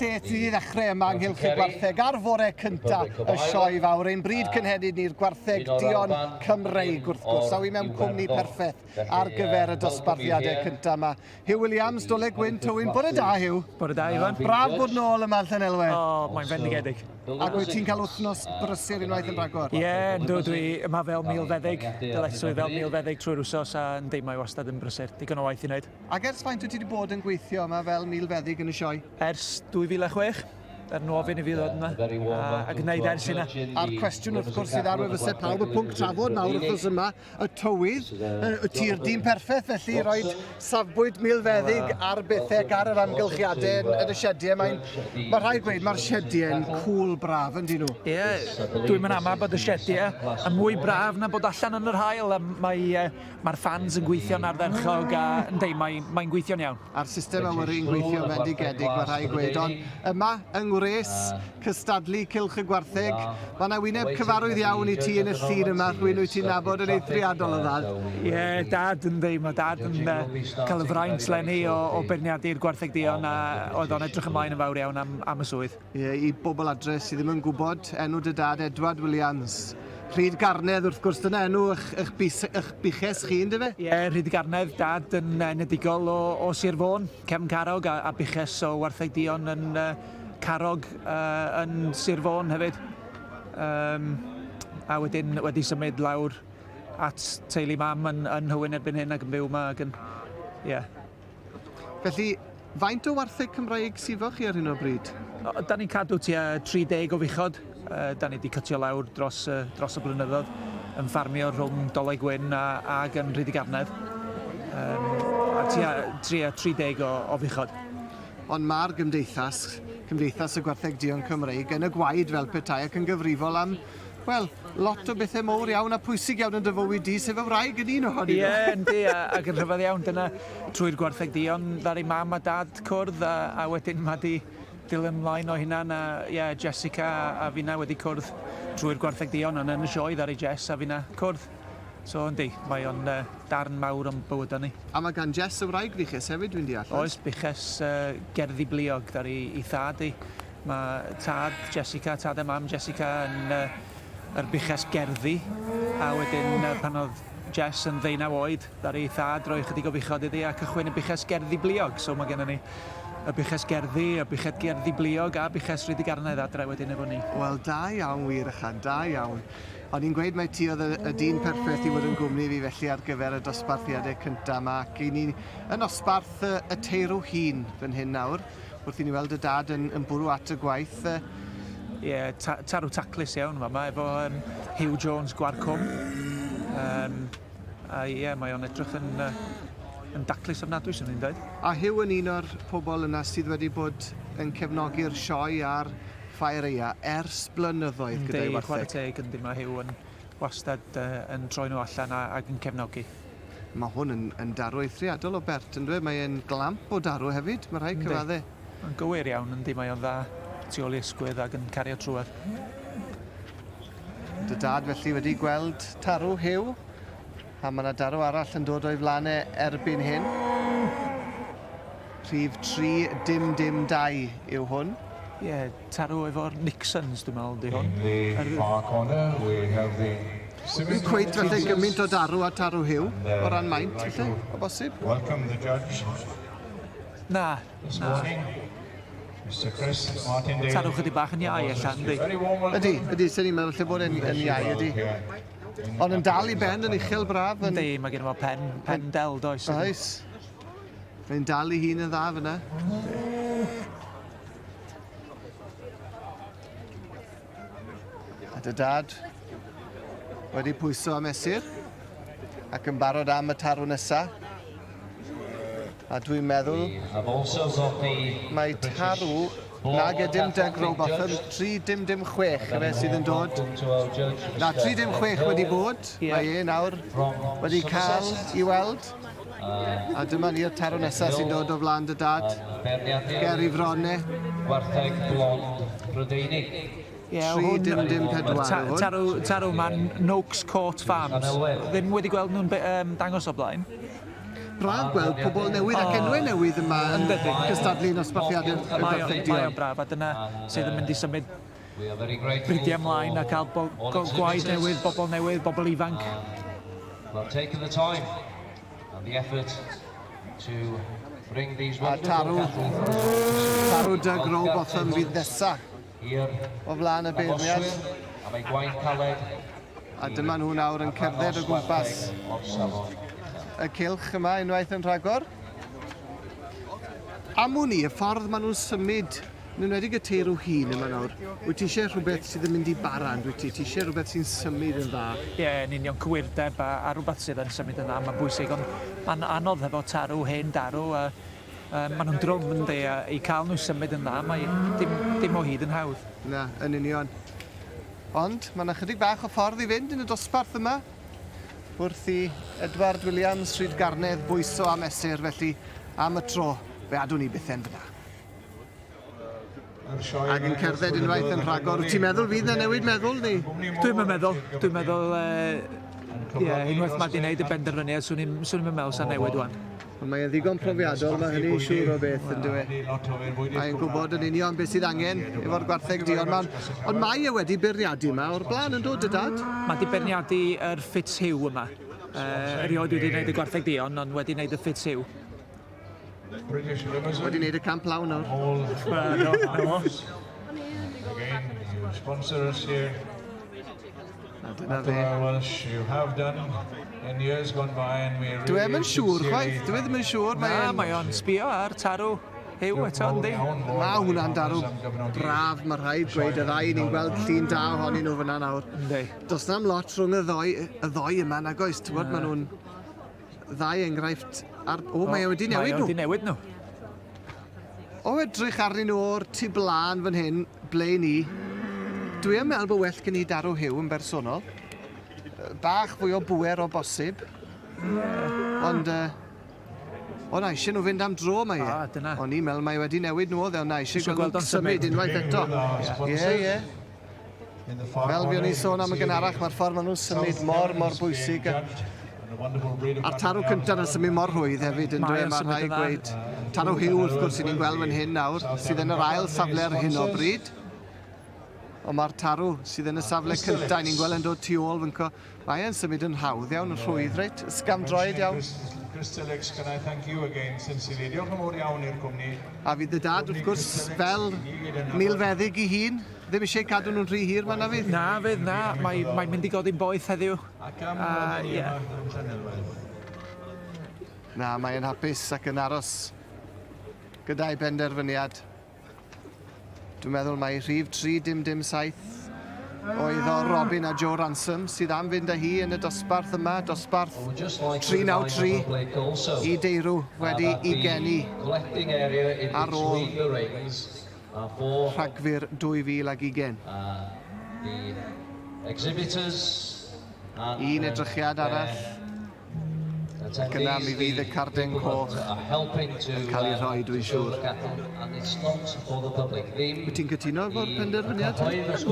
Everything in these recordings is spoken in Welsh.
lle sydd i ddechrau yma ynghylch y gwartheg ar fore cynta y sioe fawr, ein bryd cynhenid ni'r gwartheg duon Cymreig wrth gwrs, a wi mewn cwmni perffaith ar gyfer y dosbarthiadau cynta yma. Huw Williams, Dole Gwyn, Tywyn, bore da Huw. Bore da Ifan. Braf bod nôl yma yn Llanelwedd. O, mae'n fendigedig. Ac wyt ti'n cael wythnos brysur unwaith yn rhagor? Ie, yeah, yndw, dwi yma fel milfeddyg, dyletswydd fel milfeddyg trwy'r wsos a yndi, mae wastad yn brysur, digon o waith i wneud. Ac ers faint wyt ti wedi bod yn gweithio yma fel milfeddyg yn y sioe? Ers 2006, er nhw ofyn i fi ddod yma a, a gwneud ers hynna. A'r cwestiwn wrth gwrs sydd ar wefusau pawb, y pwnc trafod nawr wythnos yma, y tywydd, y tir dyn perffaith felly i roed safbwynt milfeddyg ar bethau ac ar yr amgylchiadau yn, yn y siediau. Mae'n, mae rhaid gweud, mae'r siediau'n cŵl braf yn dyn nhw. Ie, yeah, dwi'n mynd ama bod y siediau yn mwy braf na bod allan yn yr haul. A mae, Mae'r ffans yn gweithio'n ardderchog a yndi, mae'n mae gweithio'n iawn. A'r system awyru yn gweithio'n fendigedig, mae rhaid gweud. Ond yma, yng ngwres cystadlu Cylch y Gwartheg, mae yna wyneb cyfarwydd iawn i ti yn y llun yma, rhywun wyt ti'n nabod yn eithriadol o dda. Ie, yeah, dad yndi, mae dad yn uh, cael y fraint lenni o, o beirniadu'r Gwartheg Duon a oedd o'n edrych ymlaen yn fawr iawn am, am y swydd. Ie, i bobl adre sydd ddim yn gwybod, enw dy dad Edward Williams. Rhyd Garnedd, wrth gwrs, dyna enw eich, eich, bus, eich buches chi, ynddo fe? Ie, Rhyd Garnedd, dad yn enedigol o, o Sir Fôn, Cefn Carrog, a, a buches o Wartheg Duon yn uh, Carrog uh, yn Sir Fôn hefyd. Um, a wedyn wedi symud lawr at teulu mam yn, yn Nhywyn erbyn hyn ac yn byw yma ac yn... Ie. Yeah. Felly, faint o wartheg Cymraeg sydd efo chi ar hyn o bryd? Da ni'n cadw tua 30 o fuchod. Da ni wedi cytio lawr dros, dros y blynyddoedd yn ffarmio rhwng Dolau Gwyn a, ag yn Rhydygarnedd. Um, a tua, tua 30 o, o fuchod. Ond mae'r gymdeithas, Cymdeithas y Gwartheg Duon Cymreig, yn y gwaed fel petai ac yn gyfrifol am Wel, lot o bethau mowr iawn a pwysig iawn yn dy fywyd di, sef y wraig yn un ohonyn nhw. Ie, yndi, a, ac yn rhyfedd iawn, dyna trwy'r gwartheg duon ddaru mam a dad cwrdd, a, a wedyn mae di dilyn ymlaen o hynna, a ie, yeah, Jessica a, a finna wedi cwrdd trwy'r gwartheg duon, ond yn y sioe ddaru Jess a finna cwrdd. So yndi, mae o'n uh, darn mawr o'n bywydau ni. A mae gan Jess y wraig fuches hefyd, dwi'n deall? Oes, buches uh, gerddi bliog ddaru i thad i. Mae tad Jessica, tad a mam Jessica yn uh, yr buches gerddi, a wedyn uh, pan oedd Jess yn ddeunaw oed, ddaru ei thad roi chydig o fuchod iddi a cychwyn y buches gerddi bliog. So mae gennym ni y buches gerddi, y buched gerddi bliog a buches Rhydygarnedd adre wedyn efo ni. Wel, da iawn wir, ychan, da iawn. O'n i'n gweud mai ti oedd y, y dyn perffaith i fod yn gwmni fi felly ar gyfer y dosbarthiadau cyntaf yma ac i ni yn nosbarth y, y teirw hun fan hyn nawr. Wrth i ni weld y dad yn, yn bwrw at y gwaith. Ie, yeah, ta tarw taclus iawn fama efo um, Hugh Jones Gwarcwm. Um, a ie, yeah, mae o'n edrych yn, uh, yn daclus ofnadwy, swn i'n dweud. A Hugh yn un o'r pobl yna sydd wedi bod yn cefnogi'r sioe a'r ffair eia ers blynyddoedd gyda'i wartheg. Chwarae teg, yndi, mae Hugh yn wastad uh, yn troi nhw allan a, ac yn cefnogi. Mae hwn yn, yn darw eithriadol o bert, yn dwi? Mae e'n glamp o darw hefyd, mae rhaid cyfadde. Yn gywir iawn, yndi, mae o'n dda tu ôl i ysgwydd ac yn cario trwad. Dy dad felly wedi gweld tarw Huw, a mae yna darw arall yn dod o'i flaen e erbyn hyn. Rhif 3 dim dim 2 yw hwn. Ie, yeah, tarw efo'r Nixons, dwi'n meddwl, di hwn. In the far corner we have the Ddim cweit falle gymaint o darw a tarw Huw, o ran maint, felly, o bosib. Welcome the judge. Na, na. Mr Chris Martindale. Tarw chydig bach yn iau ella, yndi? Ydy, ydy, sy'n ni'n meddwl lle bod yn, yn iau, ydy. Ond yn dal i ben yn uchel braf. Yn... Yndi, mae gen fo pen, pen del, does? Oes. Mae'n dal i hun yn dda fyna. A dy dad wedi pwyso a mesur ac yn barod am y tarw nesa. A dwi'n meddwl mae tarw nag ydym Doug Rowbotham, 3 dim dim 6 efe sydd yn dod. Na, 3 dim 6 wedi bod, mae e nawr wedi cael i weld. A dyma ni'r tarw nesaf sy'n dod o flaen dy dad. Ger i fron e. Gwartheg blond Prydeinig. Ie, 3 dim dim 4 yw hwn. Tarw, tarw ma'n Noakes Court Farms. Ddim wedi gweld nhw'n um, dangos o blaen. braf gweld pobl newydd ac enwau newydd yma yn cystadlu yn nosbarthiadau'r gwartheg duon. Mae o'n braf, a dyna sydd yn mynd i symud bridiau ymlaen a cael gwaed newydd, bobl newydd, bobl ifanc. Well, taken the time and the effort to bring these A tarw, tarw Doug Rowbotham fydd nesa o flaen y beirniad. Am ei gwaith caled. A dyma nhw nawr yn cerdded o gwmpas y cylch yma unwaith yn rhagor. Am wn i, y ffordd maen nhw'n symud, yn enwedig y teirw hŷn yma nawr, wyt ti eisiau rhywbeth sydd yn mynd i bara, yn dwyt ti? Ti eisiau rhywbeth sy'n symud yn dda. Ie, yeah, yn union, cywirdeb a, a rhywbeth sydd yn symud yn dda, mae'n bwysig, ond mae'n anodd hefo tarw, hen darw, a, a maen nhw'n drwm yndi, a i cael nhw symud yn dda, mae dim, dim o hyd yn hawdd. Na, yn union. Ond mae yna chydig bach o ffordd i fynd yn y dosbarth yma. Wrth i Edward Williams, Stryd Garnedd, bwyso a mesur, felly am y tro, fe adwn ni byth en fyna. Ac yn cerdded unwaith yn rhagor. Wyt ti'n meddwl fydd na newid meddwl neu? Dwi'm yn meddwl. Dwi'n meddwl, ie, yeah, unwaith mae di wneud y benderfyniad, swn i'n meddwl sa'n newid wan. Ond mae e'n ddigon profiadol, mae hynny'n siŵr o beth yn dyw e. Mae'n gwybod yn union beth sydd angen efo'r gwartheg duon 'ma. Ond mae e wedi beirniadu yma o'r blaen yn dod, dy dad? Mae di beirniadu yr Fitzhugh yma. Erioed wedi gwneud y gwartheg duon, ond wedi gwneud y Fitzhugh. Wedi gwneud y camp lawn nawr. Wel, do, na fo. Again, you sponsor us here. A dyna fe. Welsh, you have done in years gone by and we really Dwi ddim yn siŵr chwaith, dwi ddim yn siŵr. Na, mae o'n sbio ar tarw Huw eto, yndi? Mae hwnna'n darw braf, mae rhaid gweud, y ddau ni'n gweld llun da ohonyn nhw fyna nawr. Yndi. Does na'm lot rhwng y ddoi, y ddoi yma nag oes, ti'n gwybod, maen nhw'n ddau enghraifft ar... O, mae e wedi newid nhw. Mae e wedi newid nhw. O edrych arnyn nhw o'r tu blaen fan hyn, ble ni, dwi yn meddwl bod well gen i Darw Huw yn bersonol. Bach fwy o bŵer o bosib. Yeah. Ond, o na, eisiau nhw fynd am dro mae e. Ah, dyna. O'n i'n meddwl mae wedi newid nhw oedd e, ond na, eisiau gweld nhw'n symud unwaith eto. Ie, ie. Fel fi o'n i'n sôn am y gynharach, mae'r ffordd maen nhw'n symud mor, mor bwysig. A'r tarw cyntaf yn symud mor rhwydd hefyd, yn dweud, mae rhaid gweud. Tarw Huw, wrth gwrs, i ni'n gweld fan hyn nawr, sydd yn yr ail safle ar hyn o bryd. Ond mae'r tarw sydd yn y safle cyntaf, ni'n gweld yn dod tu ôl fynco. Mae e'n symud yn hawdd iawn, yn rhwydd, reit? Ysgafndroed iawn. Chris Tillix, can I thank you again sincerely. Diolch yn fawr iawn i'r cwmni. A fydd dy dad, wrth gwrs, fel milfeddyg i hun, ddim eisiau cadw nhw'n rhy hir, ma na fydd? Na fydd, na. Mae, mae'n mynd i godi'n boeth heddiw. Ac am yeah. Na, mae'n hapus ac yn aros gyda'i benderfyniad. Dwi'n meddwl mai rhif 3 dim dim 7 oedd o Robin a Joe Ransom sydd am fynd â hi yn y dosbarth yma, dosbarth 393 i deirw wedi i geni ar ôl Rhagfyr 2020. Un edrychiad arall. Ac yna mi fydd y carden coch yn cael ei rhoi, dwi'n siŵr. Wyt ti'n cytuno efo'r penderfyniad?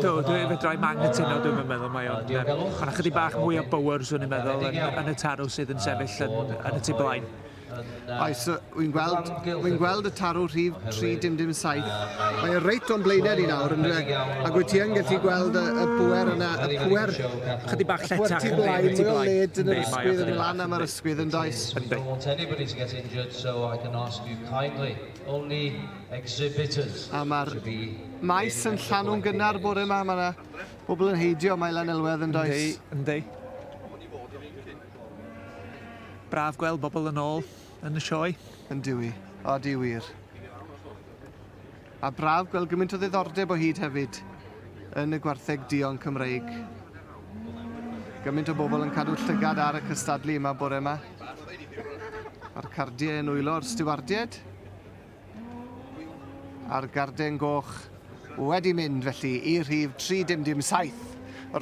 Do, dwi fedra i'm anghytuno, dwi'n meddwl mae o'n... Mae yna chydig bach mwy o bywr, swn i'n meddwl, yn, yn y tarw sydd yn sefyll yn, yn y tu blaen. Oes, wy'n gweld, wy'n gweld y tarw rhif 3 dim dim 7. Mae e reit o'n blaenau ni nawr, yn dweud. Ac wyt ti yn gallu gweld y, y bwer yna, y pwer... Chydig bach Y pwer lletach. tu blaen, mwy o led yn yr ysgwydd, yn lan am yr ysgwydd yn does. We don't want anybody to get injured, so I can ask you kindly, only exhibitors A mae'r to be maes yn llanw'n gynnar bore yma, mae yna bobl yn heidio mae Lanelwedd yn does. Yndi, yndi. Braf gweld bobl yn ôl yn y sioe. Yn diwi, o di wir. A braf gweld gymaint o ddiddordeb o hyd hefyd yn y gwartheg duon Cymreig. Gymaint o bobl yn cadw llygad ar y cystadlu yma bore yma. A'r cardiau yn wylo'r stiwardiaid. A'r garden goch wedi mynd felly i rhif 3 dim dim 7.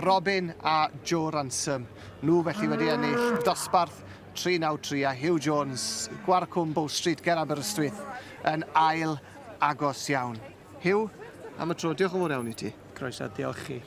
Robin a Joe Ransom. Nhw felly wedi ennill dosbarth 393 a Hugh Jones, Gwarcwm Bow Street ger Aberystwyth yn ail agos iawn. Hugh, am y tro, diolch yn fawr iawn i ti. Croeso, diolch chi.